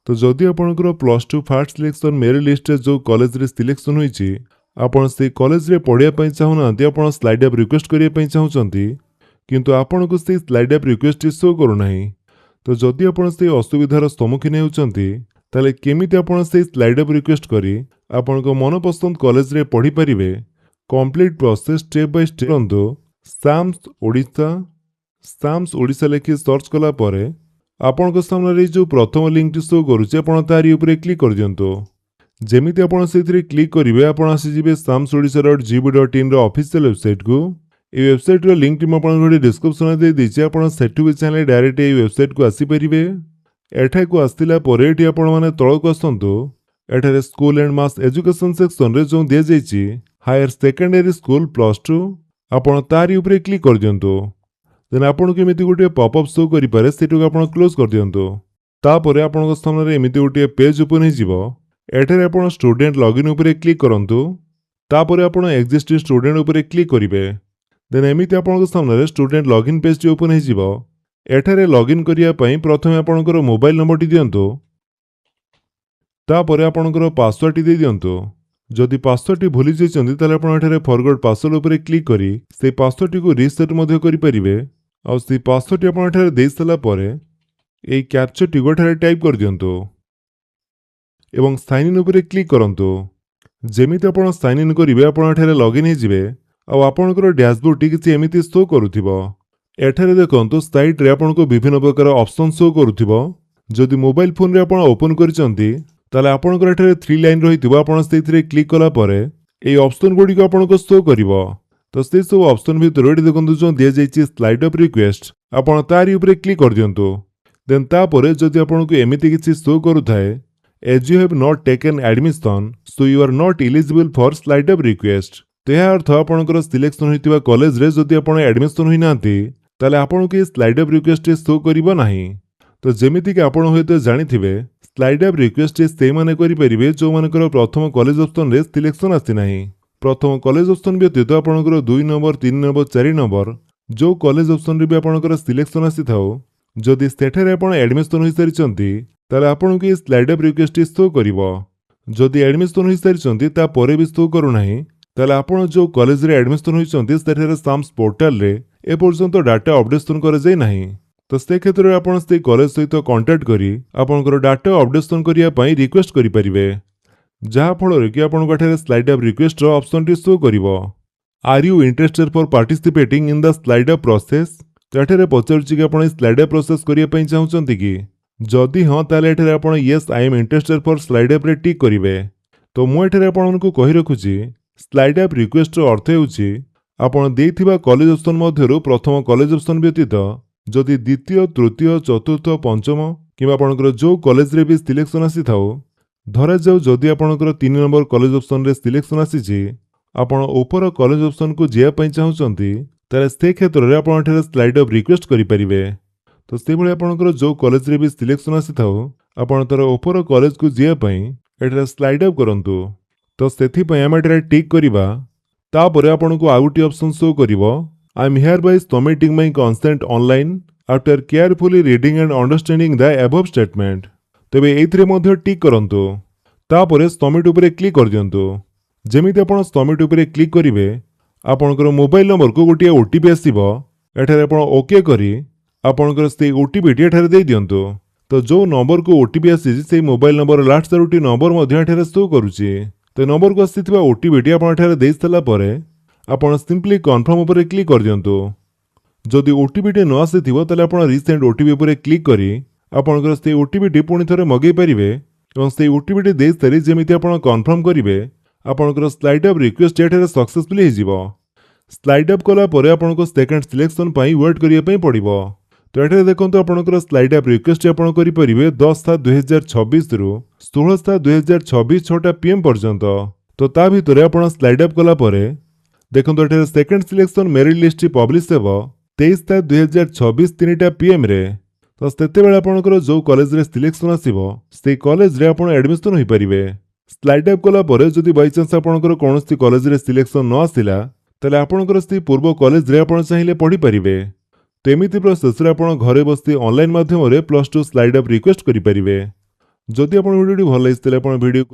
ତ ଯଦି ଆପଣଙ୍କର +2 ଫାର୍ଷ୍ଟ ସିଲେକ୍ସନ୍ ମେରିଟ୍ ଲିଷ୍ଟରେ ଯେଉଁ କଲେଜରେ ସିଲେକ୍ସନ୍ ହୋଇଛି, ଆପଣ ସେଇ କଲେଜରେ ପଢ଼ିବା ପାଇଁ ଚାହୁଁନାହାନ୍ତି, ଆପଣ ସ୍ଲାଇଡ୍ ଅପ୍ ରିକ୍ୱେଷ୍ଟ କରିବା ପାଇଁ ଚାହୁଁଛନ୍ତି, କିନ୍ତୁ ଆପଣଙ୍କୁ ସେଇ ସ୍ଲାଇଡ୍ ଅପ୍ ରିକ୍ୱେଷ୍ଟଟି ଶୋ କରୁନାହିଁ, ତ ଯଦି ଆପଣ ସେଇ ଅସୁବିଧାର ସମ୍ମୁଖୀନ ହେଉଛନ୍ତି, ତାହେଲେ କେମିତି ଆପଣ ସେଇ ସ୍ଲାଇଡ୍ ଅପ୍ ରିକ୍ୱେଷ୍ଟ କରି ଆପଣଙ୍କ ମନପସନ୍ଦ କଲେଜରେ ପଢ଼ିପାରିବେ, complete process step by step କରନ୍ତୁ। ସାମ୍ସ ଓଡ଼ିଶା, ସାମ୍ସ ଓଡ଼ିଶା ଲେଖି ସର୍ଚ୍ଚ କଲା ପରେ ଆପଣଙ୍କ ସାମ୍ନାରେ ଏଇ ଯେଉଁ ପ୍ରଥମ ଲିଙ୍କଟି ଶୋ କରୁଛି, ଆପଣ ତାରି ଉପରେ କ୍ଲିକ୍ କରିଦିଅନ୍ତୁ। ଯେମିତି ଆପଣ ସେଇଥିରେ କ୍ଲିକ୍ କରିବେ, ଆପଣ ଆସିଯିବେ samsodisha.gov.inର ଅଫିସିଆଲ ୱେବସାଇଟ୍କୁ। ଏଇ ୱେବସାଇଟ୍ର ଲିଙ୍କଟି ମୁଁ ଆପଣଙ୍କୁ ଏଠି ଡିସ୍କ୍ରିପ୍ସନରେ ଦେଇଦେଇଛି। ଆପଣ ସେଠୁ ବି ଚାହିଁଲେ ଡାଇରେକ୍ଟ ଏଇ ୱେବସାଇଟ୍କୁ ଆସିପାରିବେ। ଏଠାକୁ ଆସିଲା ପରେ ଏଠି ଆପଣମାନେ ତଳକୁ ଆସନ୍ତୁ। ଏଠାରେ ସ୍କୁଲ ଆଣ୍ଡ ମାସ୍ ଏଜୁକେସନ୍ ସେକ୍ସନରେ ଯେଉଁ ଦିଆଯାଇଛି ହାୟର ସେକେଣ୍ଡାରୀ ସ୍କୁଲ +2, ଆପଣ ତାରି ଉପରେ କ୍ଲିକ୍ କରିଦିଅନ୍ତୁ। ଦେନ୍ ଆପଣଙ୍କୁ ଏମିତି ଗୋଟିଏ ପପଅପ୍ ଶୋ କରିପାରେ, ସେଟାକୁ ଆପଣ କ୍ଲୋଜ୍ କରିଦିଅନ୍ତୁ। ତାପରେ ଆପଣଙ୍କ ସାମ୍ନାରେ ଏମିତି ଗୋଟିଏ ପେଜ୍ ଓପନ୍ ହେଇଯିବ। ଏଠାରେ ଆପଣ ଷ୍ଟୁଡେଣ୍ଟ ଲଗ୍ଇନ୍ ଉପରେ କ୍ଲିକ୍ କରନ୍ତୁ। ତାପରେ ଆପଣ ଏକ୍ଜିଷ୍ଟିଂ ଷ୍ଟୁଡେଣ୍ଟ ଉପରେ କ୍ଲିକ୍ କରିବେ। ଦେନ୍ ଏମିତି ଆପଣଙ୍କ ସାମ୍ନାରେ ଷ୍ଟୁଡେଣ୍ଟ ଲଗ୍ଇନ୍ ପେଜ୍ଟି ଓପନ୍ ହେଇଯିବ। ଏଠାରେ ଲଗ୍ଇନ୍ କରିବା ପାଇଁ ପ୍ରଥମେ ଆପଣଙ୍କର ମୋବାଇଲ ନମ୍ବରଟି ଦିଅନ୍ତୁ। ତାପରେ ଆପଣଙ୍କର ପାସୱାର୍ଡ଼ଟି ଦେଇଦିଅନ୍ତୁ। ଯଦି ପାସୱାର୍ଡ଼ଟି ଭୁଲି ଯାଇଛନ୍ତି, ତାହେଲେ ଆପଣ ଏଠାରେ ଫରଗଟ୍ ପାସୱାର୍ଡ଼ ଉପରେ କ୍ଲିକ୍ କରି ସେଇ ପାସୱାର୍ଡ଼ଟିକୁ ରିସେଟ୍ ମଧ୍ୟ କରିପାରିବେ। ଆଉ ସେଇ ପାସୱାର୍ଡ଼ଟି ଆପଣ ଏଠାରେ ଦେଇସାରିଲା ପରେ ଏଇ କ୍ୟାପଚାଟିକୁ ଏଠାରେ ଟାଇପ୍ କରିଦିଅନ୍ତୁ ଏବଂ ସାଇନ୍ ଇନ୍ ଉପରେ କ୍ଲିକ୍ କରନ୍ତୁ। ଯେମିତି ଆପଣ ସାଇନ୍ ଇନ୍ କରିବେ, ଆପଣ ଏଠାରେ ଲଗ୍ଇନ୍ ହେଇଯିବେ ଆଉ ଆପଣଙ୍କର ଡ୍ୟାସବୋର୍ଡ଼ଟି କିଛି ଏମିତି ଶୋ କରୁଥିବ। ଏଠାରେ ଦେଖନ୍ତୁ, ସାଇଟ୍ରେ ଆପଣଙ୍କୁ ବିଭିନ୍ନ ପ୍ରକାର ଅପସନ୍ ଶୋ କରୁଥିବ। ଯଦି ମୋବାଇଲ ଫୋନରେ ଆପଣ ଓପନ୍ କରିଛନ୍ତି, ତାହେଲେ ଆପଣଙ୍କର ଏଠାରେ ଥ୍ରୀ ଲାଇନ୍ ରହିଥିବ। ଆପଣ ସେଇଥିରେ କ୍ଲିକ୍ କଲା ପରେ ଏଇ ଅପସନ୍ ଗୁଡ଼ିକ ଆପଣଙ୍କୁ ଶୋ କରିବ। ତ ସେଇ ସବୁ ଅପସନ୍ ଭିତରୁ ଏଠି ଦେଖନ୍ତୁ, ଯେଉଁ ଦିଆଯାଇଛି ସ୍ଲାଇଡ୍ ଅପ୍ ରିକ୍ୱେଷ୍ଟ, ଆପଣ ତାରି ଉପରେ କ୍ଲିକ୍ କରିଦିଅନ୍ତୁ। ଦେନ୍ ତାପରେ ଯଦି ଆପଣଙ୍କୁ ଏମିତି କିଛି ଶୋ କରୁଥାଏ, "As you have not taken admission, so you are not eligible for slide up request", ତ ଏହା ଅର୍ଥ ଆପଣଙ୍କର ସିଲେକ୍ସନ୍ ହୋଇଥିବା କଲେଜରେ ଯଦି ଆପଣ ଆଡମିସନ୍ ହୋଇନାହାନ୍ତି, ତାହେଲେ ଆପଣଙ୍କୁ ଏ ସ୍ଲାଇଡ୍ ଅପ୍ ରିକ୍ୱେଷ୍ଟଟି ଶୋ କରିବ ନାହିଁ। ତ ଯେମିତିକି ଆପଣ ହୁଏତ ଜାଣିଥିବେ, ସ୍ଲାଇଡ୍ ଅପ୍ ରିକ୍ୱେଷ୍ଟଟି ସେଇମାନେ କରିପାରିବେ ଯେଉଁମାନଙ୍କର ପ୍ରଥମ କଲେଜ ଅପସନରେ ସିଲେକ୍ସନ୍ ଆସିନାହିଁ। ପ୍ରଥମ କଲେଜ ଅପସନ୍ ବ୍ୟତୀତ ଆପଣଙ୍କର 2 ନମ୍ବର, 3 ନମ୍ବର, 4 ନମ୍ବର ଯେଉଁ କଲେଜ ଅପସନରେ ବି ଆପଣଙ୍କର ସିଲେକ୍ସନ୍ ଆସିଥାଉ, ଯଦି ସେଠାରେ ଆପଣ ଆଡମିସନ୍ ହୋଇସାରିଛନ୍ତି, ତାହେଲେ ଆପଣଙ୍କୁ ଏ ସ୍ଲାଇଡ୍ ଅପ୍ ରିକ୍ୱେଷ୍ଟଟି ଶୋ କରିବ। ଯଦି ଆଡମିସନ୍ ହୋଇସାରିଛନ୍ତି, ତାପରେ ବି ଶୋ କରୁନାହିଁ, ତାହେଲେ ଆପଣ ଯେଉଁ କଲେଜରେ ଆଡମିସନ୍ ହୋଇଛନ୍ତି, ସେଠାରେ ସାମ୍ସ ପୋର୍ଟାଲରେ ଏପର୍ଯ୍ୟନ୍ତ ଡାଟା ଅପଡେସନ୍ କରାଯାଇ ନାହିଁ। ତ ସେ କ୍ଷେତ୍ରରେ ଆପଣ ସେଇ କଲେଜ ସହିତ କଣ୍ଟାକ୍ଟ କରି ଆପଣଙ୍କର ଡାଟା ଅପଡେସନ୍ କରିବା ପାଇଁ ରିକ୍ୱେଷ୍ଟ କରିପାରିବେ, ଯାହାଫଳରେ କି ଆପଣଙ୍କୁ ଏଠାରେ ସ୍ଲାଇଡ୍ ଅପ୍ ରିକ୍ୱେଷ୍ଟର ଅପସନ୍ଟି ଶୋ କରିବ। "Are you interested for participating in the slide up process?" ତ ଏଠାରେ ପଚାରୁଛି କି ଆପଣ ଏଇ ସ୍ଲାଇଡ୍ ଅପ୍ ପ୍ରୋସେସ୍ କରିବା ପାଇଁ ଚାହୁଁଛନ୍ତି କି? ଯଦି ହଁ, ତାହେଲେ ଏଠାରେ ଆପଣ "Yes, I am interested for slide upରେ ଟିକ୍ କରିବେ। ତ ମୁଁ ଏଠାରେ ଆପଣଙ୍କୁ କହି ରଖୁଛି, ସ୍ଲାଇଡ୍ ଅପ୍ ରିକ୍ୱେଷ୍ଟର ଅର୍ଥ ହେଉଛି ଆପଣ ଦେଇଥିବା କଲେଜ ଅପସନ୍ ମଧ୍ୟରୁ ପ୍ରଥମ କଲେଜ ଅପସନ୍ ବ୍ୟତୀତ ଯଦି ଦ୍ୱିତୀୟ, ତୃତୀୟ, ଚତୁର୍ଥ, ପଞ୍ଚମ କିମ୍ବା ଆପଣଙ୍କର ଯେଉଁ କଲେଜରେ ବି ସିଲେକ୍ସନ୍ ଆସିଥାଉ, ଧରାଯାଉ ଯଦି ଆପଣଙ୍କର 3 ନମ୍ବର କଲେଜ ଅପସନରେ ସିଲେକ୍ସନ୍ ଆସିଛି, ଆପଣ ଉପର କଲେଜ ଅପସନକୁ ଯିବା ପାଇଁ ଚାହୁଁଛନ୍ତି, ତାହେଲେ ସେ କ୍ଷେତ୍ରରେ ଆପଣ ଏଠାରେ ସ୍ଲାଇଡ୍ ଅପ୍ ରିକ୍ୱେଷ୍ଟ କରିପାରିବେ। ତ ସେଇଭଳି ଆପଣଙ୍କର ଯେଉଁ କଲେଜରେ ବି ସିଲେକ୍ସନ୍ ଆସିଥାଉ, ଆପଣ ତାର ଉପର କଲେଜକୁ ଯିବା ପାଇଁ ଏଠାରେ ସ୍ଲାଇଡ୍ ଅପ୍ କରନ୍ତୁ। ତ ସେଥିପାଇଁ ଆମେ ଏଠାରେ ଟିକ୍ କରିବା। ତାପରେ ଆପଣଙ୍କୁ ଆଉ ଗୋଟିଏ ଅପସନ୍ ଶୋ କରିବ, "I am hereby submitting my consent online after carefully reading and understanding the above statement." ତେବେ ଏଇଥିରେ ମଧ୍ୟ ଟିକ୍ କରନ୍ତୁ। ତାପରେ ସବମିଟ୍ ଉପରେ କ୍ଲିକ୍ କରିଦିଅନ୍ତୁ। ଯେମିତି ଆପଣ ସବମିଟ୍ ଉପରେ କ୍ଲିକ୍ କରିବେ, ଆପଣଙ୍କର ମୋବାଇଲ ନମ୍ବରକୁ ଗୋଟିଏ ଓଟିପି ଆସିବ। ଏଠାରେ ଆପଣ ଓକେ କରି ଆପଣଙ୍କର ସେଇ ଓଟିପିଟି ଏଠାରେ ଦେଇଦିଅନ୍ତୁ। ତ ଯେଉଁ ନମ୍ବରକୁ ଓଟିପି ଆସିଛି, ସେଇ ମୋବାଇଲ ନମ୍ବର ଲାଷ୍ଟ ଚାରୋଟି ନମ୍ବର ମଧ୍ୟ ଏଠାରେ ଶୋ କରୁଛି। ତ ନମ୍ବରକୁ ଆସିଥିବା ଓଟିପିଟି ଆପଣ ଏଠାରେ ଦେଇସାରିଲା ପରେ ଆପଣ ସିମ୍ପଲି କନଫର୍ମ ଉପରେ କ୍ଲିକ୍ କରିଦିଅନ୍ତୁ। ଯଦି ଓଟିପିଟି ନ ଆସିଥିବ, ତାହେଲେ ଆପଣ ରିସେଣ୍ଡ ଓଟିପି ଉପରେ କ୍ଲିକ୍ କରି ଆପଣଙ୍କର ସେଇ ଓଟିପିଟି ପୁଣି ଥରେ ମଗେଇ ପାରିବେ ଏବଂ ସେଇ ଓଟିପିଟି ଦେଇସାରି ଯେମିତି ଆପଣ କନଫର୍ମ କରିବେ, ଆପଣଙ୍କର ସ୍ଲାଇଡ୍ ଅପ୍ ରିକ୍ୱେଷ୍ଟ ଏଠାରେ ସକ୍ସେସଫୁଲି ହେଇଯିବ। ସ୍ଲାଇଡ୍ ଅପ୍ କଲା ପରେ ଆପଣଙ୍କୁ ସେକେଣ୍ଡ ସିଲେକ୍ସନ୍ ପାଇଁ ୱେଟ୍ କରିବା ପାଇଁ ପଡ଼ିବ। ତ ଏଠାରେ ଦେଖନ୍ତୁ, ଆପଣଙ୍କର ସ୍ଲାଇଡ୍ ଅପ୍ ରିକ୍ୱେଷ୍ଟ ଆପଣ କରିପାରିବେ 10/7/2026ରୁ 16/7/2026 6ଟା ପିଏମ୍ ପର୍ଯ୍ୟନ୍ତ। ତ ତା ଭିତରେ ଆପଣ ସ୍ଲାଇଡ୍ ଅପ୍ କଲା ପରେ ଦେଖନ୍ତୁ, ଏଠାରେ ସେକେଣ୍ଡ ସିଲେକ୍ସନ୍ ମେରିଟ୍ ଲିଷ୍ଟଟି ପବ୍ଲିଶ ହେବ 23/7/2026 3ଟା ପିଏମ୍ରେ। ତ ସେତେବେଳେ ଆପଣଙ୍କର ଯେଉଁ କଲେଜରେ ସିଲେକ୍ସନ୍ ଆସିବ, ସେଇ କଲେଜରେ ଆପଣ ଆଡମିସନ୍ ହୋଇପାରିବେ। ସ୍ଲାଇଡ୍ ଅପ୍ କଲା ପରେ ଯଦି ବାଇଚାନ୍ସ ଆପଣଙ୍କର କୌଣସି କଲେଜରେ ସିଲେକ୍ସନ୍ ନ ଆସିଲା, ତାହେଲେ ଆପଣଙ୍କର ସେଇ ପୂର୍ବ କଲେଜରେ ଆପଣ ଚାହିଁଲେ ପଢ଼ିପାରିବେ। ତ ଏମିତି ପ୍ରୋସେସରେ ଆପଣ ଘରେ ବସି ଅନଲାଇନ୍ ମାଧ୍ୟମରେ +2 ସ୍ଲାଇଡ୍ ଅପ୍ ରିକ୍ୱେଷ୍ଟ କରିପାରିବେ। ଯଦି ଆପଣ ଭିଡ଼ିଓଟି ଭଲ ଲାଗିଛି, ତାହେଲେ ଆପଣ ଭିଡ଼ିଓ